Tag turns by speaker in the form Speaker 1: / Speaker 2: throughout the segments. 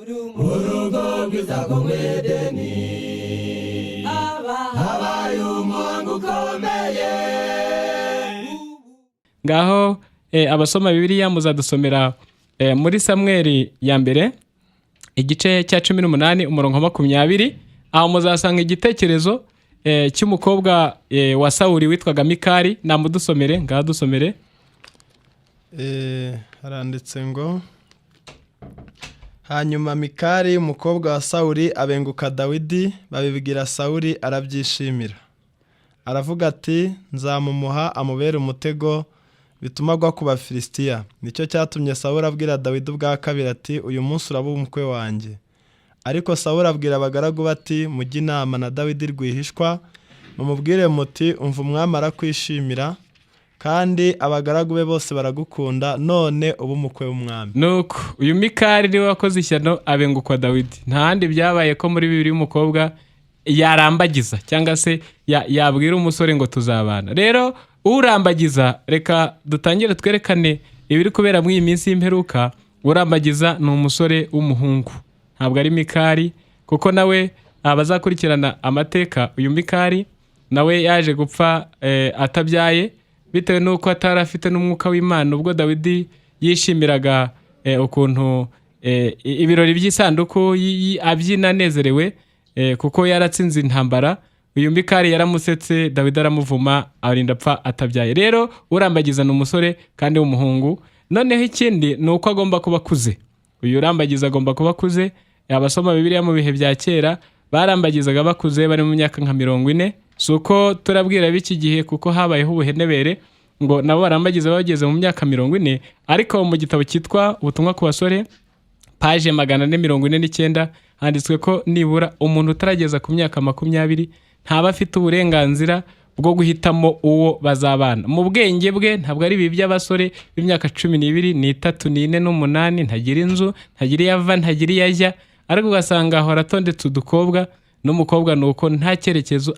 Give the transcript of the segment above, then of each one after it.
Speaker 1: Urugo rwiza rwo mu Edeni, habaye umuhango ukomeye.
Speaker 2: Ngaho abasoma Bibiliya muzadusomera muri Samweli ya mbere, igice cya 18, umurongo wa 20. Aho muzasanga igitekerezo cy'umukobwa wa Sawuli witwaga Mikari. Namudusomere, ngaho dusomere.
Speaker 3: Haranditse ngo: "Hanyuma Mikari umukobwa wa Sawuli abenguka Dawidi, babibwira Sawuli, arabyishimira, aravuga ati: 'Nzamumuha amubere umutego bituma agwa ku Bafilisitiya.' Nicyo cyatumye Sawuli abwira Dawidi ubwa kabiri ati: 'Uyu munsi uraba umukwe wanjye.' Ariko Sawuli abwira abagaragu be ati: 'Mujye inama na Dawidi rwihishwa, mumubwire muti: 'Umva, umwami arakwishimira kandi abagaragu be bose baragukunda, none uba umukwe w'umwami.'"
Speaker 2: Nuko uyu Mikari niwe wakoze ishyano, abengukwa Dawidi. Nta handi byabaye ko muri Bibiri y'umukobwa yarambagiza cyangwa se yabwira umusore ngo tuzabana. Rero urambagiza, reka dutangire twerekane ibiri kubera muri iyi minsi y'imperuka. Urambagiza ni umusore w'umuhungu, ntabwo ari Mikari, kuko nawe abazakurikirana amateka, uyu Mikari nawe yaje gupfa atabyaye, bitewe n'uko atari afite n'umwuka w'Imana. Ubwo Dawidi yishimiraga ukuntu ibirori by'isanduku, abyina anezerewe kuko yaratsinze intambara, uyu Mikari yaramusetse, Dawidi aramuvuma, arinda apfa atabyaye. Rero urambagiza ni umusore kandi w'umuhungu. Noneho ikindi ni uko agomba kuba akuze. Uyu urambagiza agomba kuba akuze. Abasoma Bibiliya, mu bihe bya kera barambagizaga bakuze, bari mu myaka nka 40. Si uko turabwira b'iki gihe, kuko habayeho ubuhenebere ngo nabo barambagiza bageze mu myaka 40. Ariko mu gitabo cyitwa Ubutumwa ku basore, paje 449, handitswe ko nibura umuntu utarageza ku myaka 20 ntaba afite uburenganzira bwo guhitamo uwo bazabana mu bwenge bwe. Ntabwo ari ibi by'abasore b'imyaka 12, 3, 4 n'8, ntagira inzu, ntagira iyo ava, ntagira iyo ajya, ariko ugasanga ahora atondetse udukobwa. N'umukobwa ni uko, nta cyerekezo.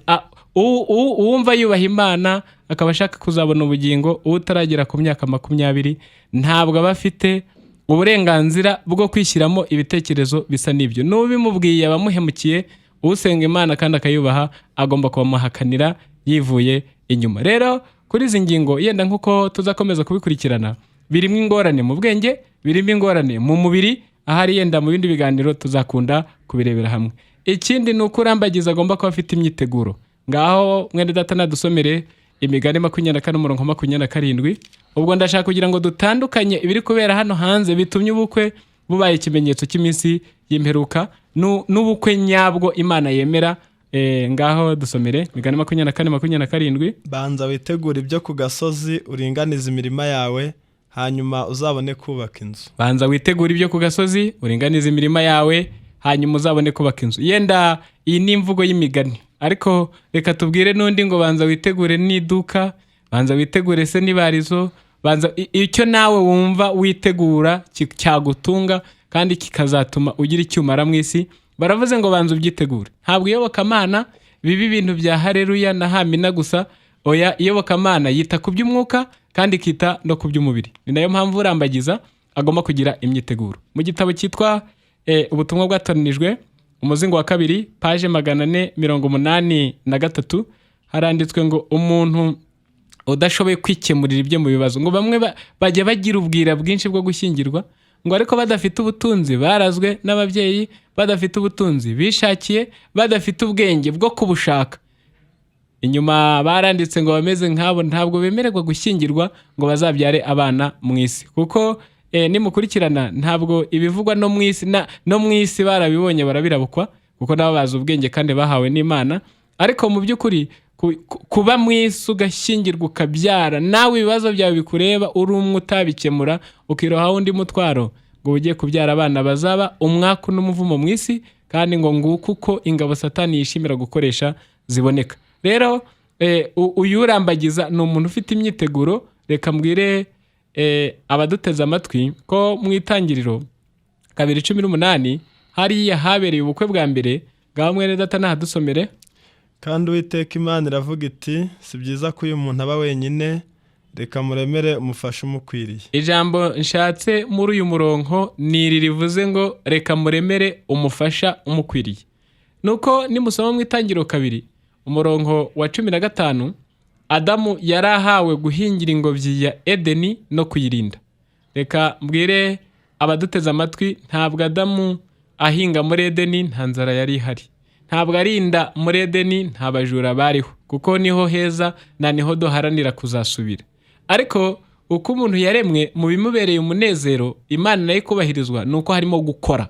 Speaker 2: Uwumva yubaha Imana akaba ashaka kuzabona ubugingo, utaragera ku myaka 20 ntabwo aba afite uburenganzira bwo kwishyiramo ibitekerezo bisa n'ibyo. N'ubimubwiye abamuhemukiye. Usenga Imana kandi akayubaha agomba kubamuhakanira yivuye inyuma. Rero kuri izi ngingo, yenda nk'uko tuzakomeza kubikurikirana, birimo ingorane mu bwenge, birimo ingorane mu mubiri. Ahari yenda mu bindi biganiro tuzakunda kubirebera hamwe. Ikindi ni uko urambagiza agomba kuba afite imyiteguro. Ngaho mwene data nadusomere Imigani 24, umurongo 27. Ubwo ndashaka kugira ngo dutandukanye ibiri kubera hano hanze bitumye ubukwe bubaye ikimenyetso cy'iminsi y'imperuka n'ubukwe nyabwo Imana yemera. Ngaho dusomere Imigani 24, 27.
Speaker 3: "Banza witegure ibyo ku gasozi, uringanize imirima yawe, hanyuma uzabone kubaka inzu."
Speaker 2: Banza witegure ibyo ku gasozi, uringanize imirima yawe, hanyuma uzabone kubaka inzu. Yenda iyi ni imvugo y'imigani, ariko reka tubwire n'undi ngo banza witegure n'iduka, banza witegure se n'ibarizo, banza icyo nawe wumva witegura cyagutunga kandi kikazatuma ugira icyo umara mu isi. Baravuze ngo banza ubyitegure. Ntabwo iyobokamana biba ibintu bya hareruya na hamina gusa, oya. Iyobokamana yita ku by'umwuka kandi ikita no ku by'umubiri. Ni nayo mpamvu urambagiza agomba kugira imyiteguro. Mu gitabo cyitwa Ubutumwa bwatoranijwe, umuzingo wa kabiri, paje 483, haranditswe ngo umuntu udashoboye kwikemurira ibyo mu bibazo, ngo bamwe bajya bagira ubwira bwinshi bwo gushyingirwa, ngo ariko badafite ubutunzi barazwe n'ababyeyi, badafite ubutunzi bishakiye, badafite ubwenge bwo kubushaka. Inyuma baranditse ngo bameze nk'abo ntabwo bemererwa gushyingirwa ngo bazabyare abana mu isi, kuko nimukurikirana ntabwo ibivugwa no mu isi no mu isi barabibonye, barabirabukwa, kuko nabo bazi ubwenge kandi bahawe n'Imana. Ariko mu by'ukuri kuba mu isi ugashyingirwa, ukabyara, nawe ibibazo byawe bikureba uri umwe utabikemura, ukirohaho undi mutwaro, ngo ugiye kubyara abana bazaba umwaku n'umuvumo mu isi. Kandi ngo nguko uko ingabo Satani yishimira gukoresha ziboneka. Rero uyu urambagiza ni umuntu ufite imyiteguro. Reka mbwire abaduteze amatwi ko mu Itangiriro 2:18 hariya habereye ubukwe bwa mbere. Ngaho mwene data nahadusomere.
Speaker 3: "Kandi Uwiteka Imana iravuga iti: 'Si byiza ko uyu muntu aba wenyine, Reka muremere umufasha umukwiriye.
Speaker 2: Ijambo nshatse muri uyu murongo ni iri rivuze ngo reka muremere umufasha umukwiriye. Nuko nimusoma mu Itangiriro 2 umurongo wa 15, Adamu yari ahawe guhingira ingobyi ya Edeni no kuyirinda. Reka mbwire abaduteze amatwi, ntabwo Adamu ahinga muri Edeni nta nzara yari ihari, ntabwo arinda muri Edeni nta bajura bariho, kuko niho heza na niho duharanira kuzasubira. Ariko uko umuntu yaremwe mu bimubereye umunezero, Imana nayo ikubahirizwa, ni uko harimo gukora.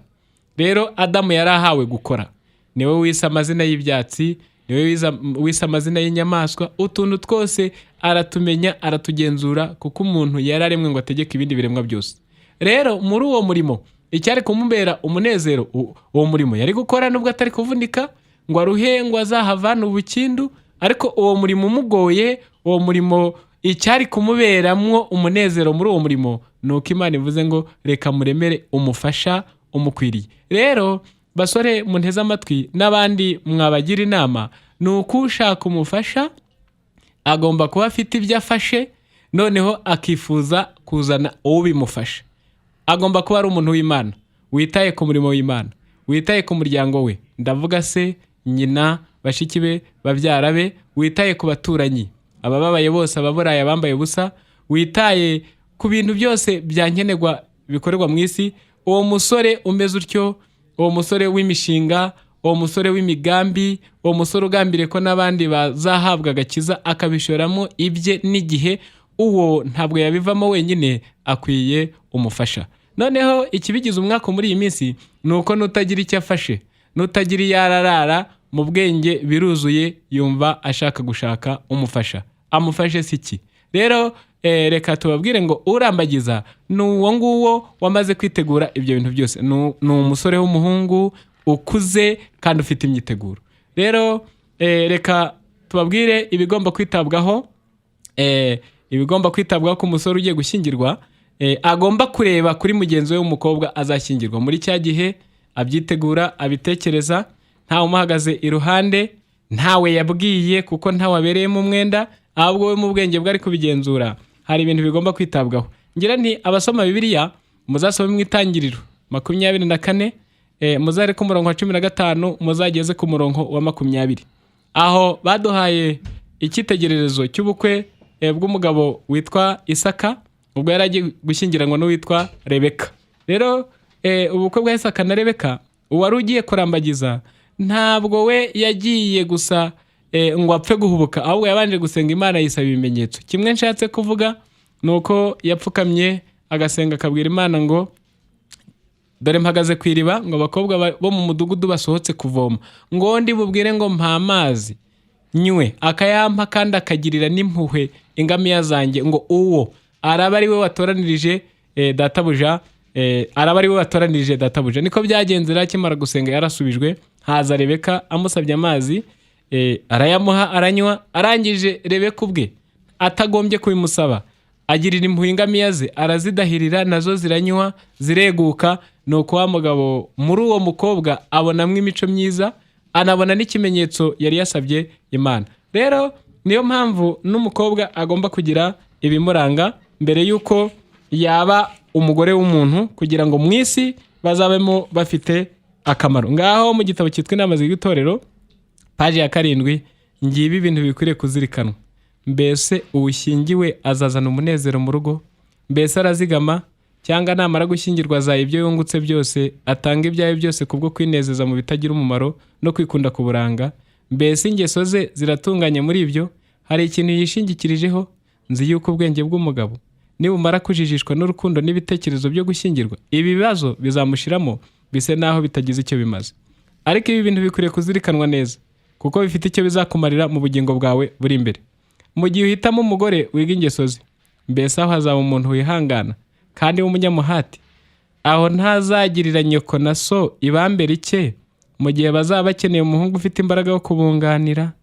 Speaker 2: Rero Adamu yari ahawe gukora, niwe wise amazina y'ibyatsi, niwe wise amazina y'inyamaswa, utuntu twose aratumenya, aratugenzura, kuko umuntu yari aremwe ngo ategeke ibindi biremwa byose. Rero muri uwo murimo icyari kumubera umunezero, uwo murimo yari gukora nubwo atari kuvunika ngo aruhe ngo azahavane ubukindu, ariko uwo murimo umugoye, uwo murimo icyari kumuberamwo umunezero muri uwo murimo ni uko Imana ivuze ngo reka muremere umufasha umukwiriye. Rero basore munteze amatwi n'abandi mwabagira inama, ni uko ushaka umufasha agomba kuba afite ibyo afashe, noneho akifuza kuzana ubimufasha. Agomba kuba ari umuntu w'Imana, witaye ku murimo w'Imana, witaye ku muryango we, ndavuga se, nyina, bashiki be, babyara be, witaye ku baturanyi, abababaye bose, ababuraye, abambaye ubusa, witaye ku bintu byose byankenerwa bikorerwa mu isi. Uwo musore umeze utyo, uwo musore w'imishinga, uwo musore w'imigambi, uwo musore ugambiriye ko n'abandi bazahabwa agakiza akabishoramo ibye n'igihe, uwo ntabwo yabivamo wenyine, akwiye umufasha. Noneho ikibigize umwaka muri iyi minsi ni uko n'utagira icyo afashe, n'utagira iyo ararara mu bwenge biruzuye, yumva ashaka gushaka umufasha. Amufashe si iki? Rero reka tubabwire ngo urambagiza ni uwo nguwo wamaze kwitegura ibyo bintu byose, ni umusore w'umuhungu ukuze kandi ufite imyiteguro. Rero reka tubabwire ibigomba kwitabwaho, ibigomba kwitabwaho ku musore ugiye gushyingirwa, agomba kureba kuri mugenzi we w'umukobwa azashyingirwa muri cya gihe abyitegura, abitekereza, ntawe umuhagaze iruhande, ntawe yabwiye kuko ntawe abereyemo umwenda, ahubwo we mu bwenge bwe ari kubigenzura. Hari ibintu bigomba kwitabwaho. Ngira nti abasoma Bibiliya muzasome mu Itangiriro 24, muzare ku murongo wa 15 muzageze ku murongo wa 20. Aho baduhaye icyitegererezo cy'ubukwe bw'umugabo witwa Isaka, ubwo yari agiye gushyingiranwa n'uwitwa Rebeka. Rero ubukwe bwa Isaka na Rebeka, uwari ugiye kurambagiza ntabwo we yagiye gusa ngo apfe guhubuka, ahubwo yabanje gusenga Imana yisaba ibimenyetso. Kimwe nshatse kuvuga ni uko yapfukamye agasenga akabwira Imana ngo dore mpagaze ku iriba, ngo abakobwa bo mu mudugudu basohotse kuvoma, ngo ndi bubwire ngo mpa amazi nywe, akayampa kandi akagirira n'impuhwe ingamiya zanjye, ngo uwo araba ari we watoranirije databuja, araba ari we watoranirije databuja. Niko byagenze. Rero akimara gusenga yarasubijwe, haza Rebeka amusabye amazi, arayamuha aranywa. Arangije Rebeka ubwe atagombye kubimusaba agirira impuhwe ingamiya ze, arazidahirira nazo ziranywa zireguka. Nuko wa mugabo muri uwo mukobwa abonamo imico myiza, anabona n'ikimenyetso yari yasabye Imana. Rero niyo mpamvu n'umukobwa agomba kugira ibimuranga mbere y'uko yaba umugore w'umuntu, kugira ngo mu isi bazabemo bafite akamaro. Ngaho mu gitabo cyitwa Inama z'itorero, paji ya 7, ngibi ibintu bikwiriye kuzirikanwa. Mbese uwushyingiwe azazana umunezero mu rugo? Mbese arazigama, cyangwa namara gushyingirwa azaha ibyo yungutse byose, atanga ibyawe byose kubwo kwinezeza mu bitagira umumaro no kwikunda ku buranga? Mbese ingeso ze ziratunganye muri ibyo? Hari ikintu yishingikirijeho? Nzi yuko ubwenge bw'umugabo nibumara kujijishwa n'urukundo n'ibitekerezo byo gushyingirwa, ibi bibazo bizamushiramo bise naho bitagize icyo bimaze. Ariko ibi bintu bikwiriye kuzirikanwa neza, kuko bifite icyo bizakumarira mu bugingo bwawe buri imbere. Mu gihe uhitamo umugore, wiga ingeso ze. Mbese aho hazaba umuntu wihangana kandi w'umunyamuhati? Aho ntazagirira nyoko na so ibambe rike mu gihe bazaba bakeneye umuhungu ufite imbaraga yo kubunganira?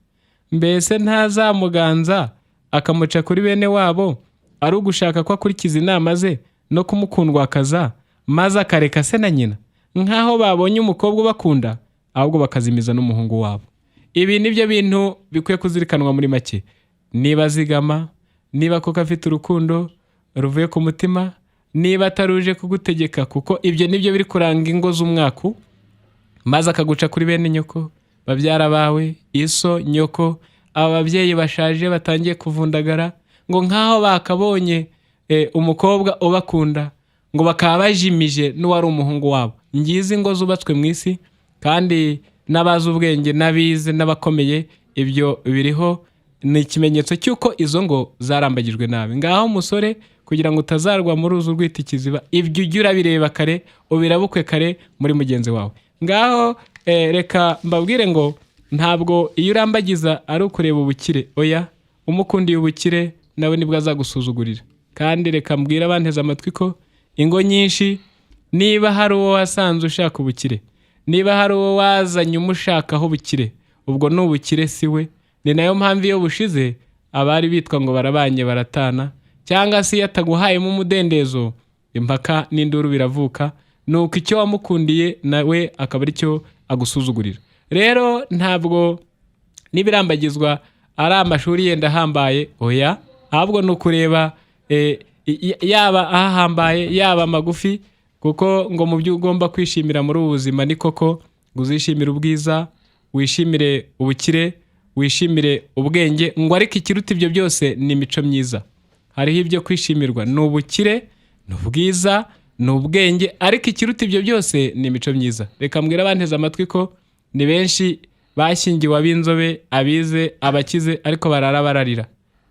Speaker 2: Mbese ntazamuganza akamuca kuri bene wabo, ari ugushaka ko akurikiza inama ze no kumukundwakaza, maze akareka se na nyina, nk'aho babonye umukobwa ubakunda, ahubwo bakazimiza n'umuhungu wabo? Ibi ni byo bintu bikwiye kuzirikanwa muri make. Niba azigama, Niba koko afite urukundo ruvuye ku mutima, niba ataruje kugutegeka, kuko ibyo nibyo biri kuranga ingo z'umwaku, maze akaguca kuri bene nyoko, babyara bawe, iso, nyoko, aba babyeyi bashaje batangiye kuvundagara, ngo nk'aho bakabonye umukobwa ubakunda, ngo bakaba bajimije n'uwari umuhungu wabo. Ngizi ingo zubatswe mu isi, kandi n'abazi ubwenge n'abize n'abakomeye, ibyo biriho ni ikimenyetso cy'uko izo ngo zarambagijwe nabi. Ngaho umusore, kugira ngo utazarwa muri uzu rwita ikiziba, ibyo ujye urabireba kare, ubirabukwe kare muri mugenzi wawe. Ngaho reka mbabwire ngo ntabwo iyo urambagiza ari ukureba ubukire, oya, umukundiye ubukire nawe nibwo azagusuzugurira. Kandi reka mbwire abanteze amatwi ko ingo nyinshi, niba hari uwo wasanze ushaka ubukire, niba hari uwo wazanye umushakaho ubukire, ubwo ni ubukire si we. Ni nayo mpamvu iyo bushize abari bitwa ngo barabanye baratana, cyangwa se iyo ataguhayemo umudendezo, impaka n'induru biravuka, nuko icyo wamukundiye nawe akaba aricyo agusuzugurira. Rero ntabwo n'ibirambagizwa ari amashuri yenda ahambaye, oya, ahubwo ni ukureba yaba ahambaye yaba magufi, kuko ngo mu byo ugomba kwishimira muri ubu buzima ni koko ngo uzishimire ubwiza, wishimire ubukire, wishimire ubwenge, ngo ariko ikiruta ibyo byose ni imico myiza. Hariho ibyo kwishimirwa, ni ubukire, ni ubwiza, ni ubwenge, ariko ikiruta ibyo byose ni imico myiza. Reka mbwire abanteze amatwi ko ni benshi bashyingiwe ab'inzobe, abize, abakize, ariko barara bararira.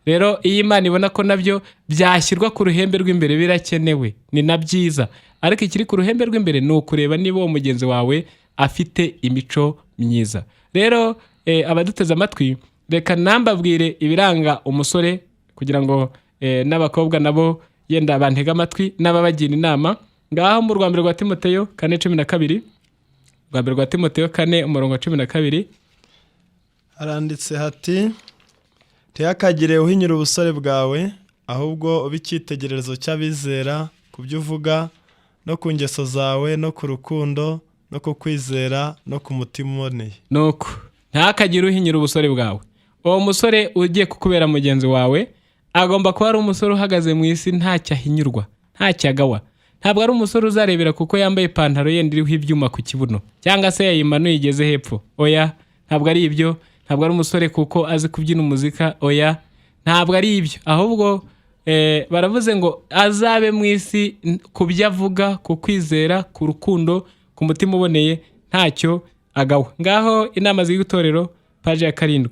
Speaker 2: Rero iyo Imana ibona ko nabyo byashyirwa ku ruhembe rw'imbere, birakenewe, ni na byiza, ariko ikiri ku ruhembe rw'imbere ni ukureba niba uwo mugenzi wawe afite imico myiza. Rero abaduteze amatwi, reka nambabwire ibiranga umusore, kugira ngo n'abakobwa nabo yenda bantege amatwi n'ababagira inama. Ngaho mu rwa mbere rwa Timoteyo 4:12, rwa mbere rwa Timoteyo 4 umurongo wa 12.
Speaker 3: Haranditse hati: "Ntihakagire uhinyura ubusore bwawe, ahubwo ube icyitegererezo cy'abizera ku byo uvuga no ku ngeso zawe no ku rukundo no ku kwizera no ku mutima uboneye."
Speaker 2: Nuko ntihakagire uhinyura ubusore bwawe. Uwo musore ugiye kukubera mugenzi wawe agomba kuba ari umusore uhagaze mu isi ntacyo ahinyurwa, ntacyo agawa. Ntabwo ari umusore uzarebera kuko yambaye ipantaro yenda iriho ibyuma ku kibuno, cyangwa se yayimanuye igeze hepfo, oya, ntabwo ari ibyo. Ntabwo ari umusore kuko azi kubyina umuzika, oya, ntabwo ari ibyo. Ahubwo baravuze ngo azabe mu isi ku byo avuga, ku kwizera, ku rukundo, ku mutima uboneye, ntacyo agawa. Ngaho inama z'itorero, paji ya 7.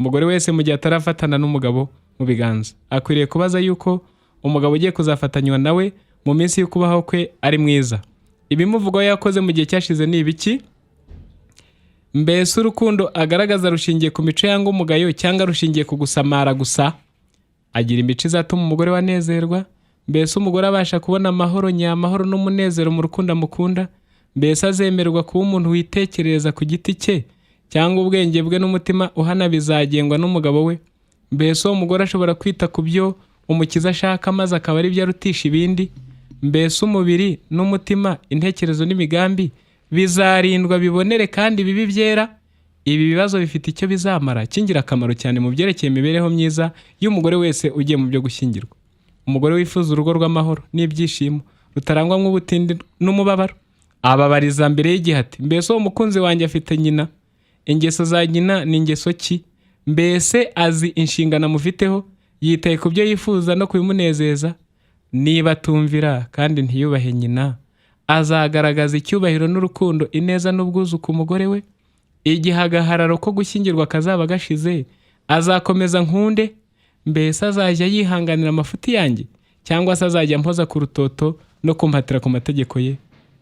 Speaker 2: Umugore wese mu gihe atarafatana n'umugabo mu biganza akwiriye kubaza yuko umugabo ugiye kuzafatanywa nawe mu minsi y'ukubaho kwe ari mwiza. Ibimuvugwaho yakoze mu gihe cyashize ni ibiki? Mbese urukundo agaragaza rushingiye ku mico yanga umugayo, cyangwa rushingiye ku gusamara gusa? Agira imico izatuma umugore we anezerwa? Mbese umugore abasha kubona amahoro nyamahoro n'umunezero mu rukundo amukunda? Mbese azemererwa kuba umuntu witekerereza ku giti cye, cyangwa ubwenge bwe n'umutima uhana bizagengwa n'umugabo we? Mbese uwo mugore ashobora kwita ku byo Umukiza ashaka, maze akaba ari byo arutisha ibindi? Mbese umubiri n'umutima, intekerezo n'imigambi bizarindwa bibonere kandi bibe byera? Ibi bibazo bifite icyo bizamara cy'ingirakamaro cyane mu byerekeye imibereho myiza y'umugore wese ugiye mu byo gushyingirwa. Umugore wifuza urugo rw'amahoro n'ibyishimo rutarangwamo ubutindi n'umubabaro ababariza mbere y'igihe ati: "Mbese uwo mukunzi wanjye afite nyina? Ingeso za nyina ni ingeso ki? Mbese azi inshingano amufiteho? Yitaye ku byo yifuza no kubimunezeza? Niba atumvira kandi ntiyubahe nyina, azagaragaza icyubahiro n'urukundo, ineza n'ubwuzu ku mugore we? Igihe agahararo ko gushyingirwa kazaba gashize, azakomeza nkunde? Mbese azajya yihanganira amafuti yanjye, cyangwa se azajya ampoza ku rutoto no kumpatira ku mategeko ye?"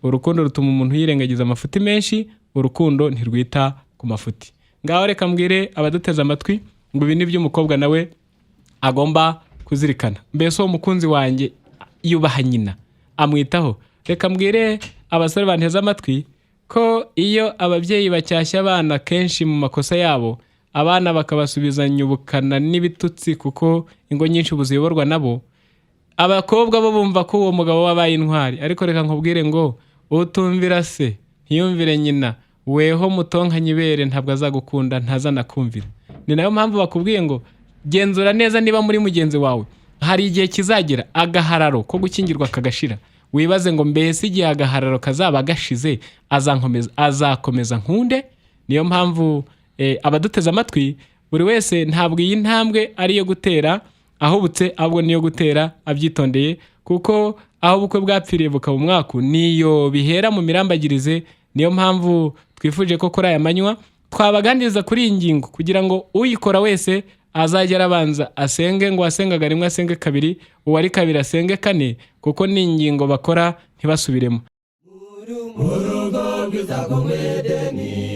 Speaker 2: Urukundo rutuma umuntu yirengagiza amafuti menshi. Urukundo ntirwita ku mafuti. Ngaho reka mbwire abaduteze amatwi ngo ibi ni byo umukobwa nawe agomba kuzirikana. Mbese uwo mukunzi wanjye yubaha nyina, amwitaho? Reka mbwire abasore banteze amatwi ko iyo ababyeyi bacyashya abana kenshi mu makosa yabo, abana bakabasubizanya ubukana n'ibitutsi, kuko ingo nyinshi ubu ziyoborwa nabo, abakobwa bo bumva ko uwo mugabo wabaye intwari. Ariko reka nkubwire ngo utumvira se ntiyumvire nyina, weho mutonkanye ibere, ntabwo azagukunda, ntazanakumvira. Ni nayo mpamvu bakubwiye ngo Genzura neza niba muri mugenzi wawe. Hari igihe kizagera agahararo ko gukingirwa kagashira. Wibaze ngo: mbese igihe agahararo kazaba gashize, azankomeza, azakomeza nkunde? Niyo mpamvu abaduteze amatwi, buri wese, ntabwo iyi ntambwe ari iyo gutera ahubutse, ahubwo niyo gutera abyitondeye, kuko aho ubukwe bwapfiriye bukaba umwaku niyo bihera mu mirambagirize. Niyo mpamvu twifuje ko kuri aya manywa twabaganiriza kuri iyi ngingo, kugira ngo uyikora wese azajya arabanza asenge, ngo wasengaga rimwe asenge kabiri, uwari kabiri asenge kane, kuko ni ingingo bakora ntibasubiremo.
Speaker 1: Urugo rwiza rwo mu Edeni.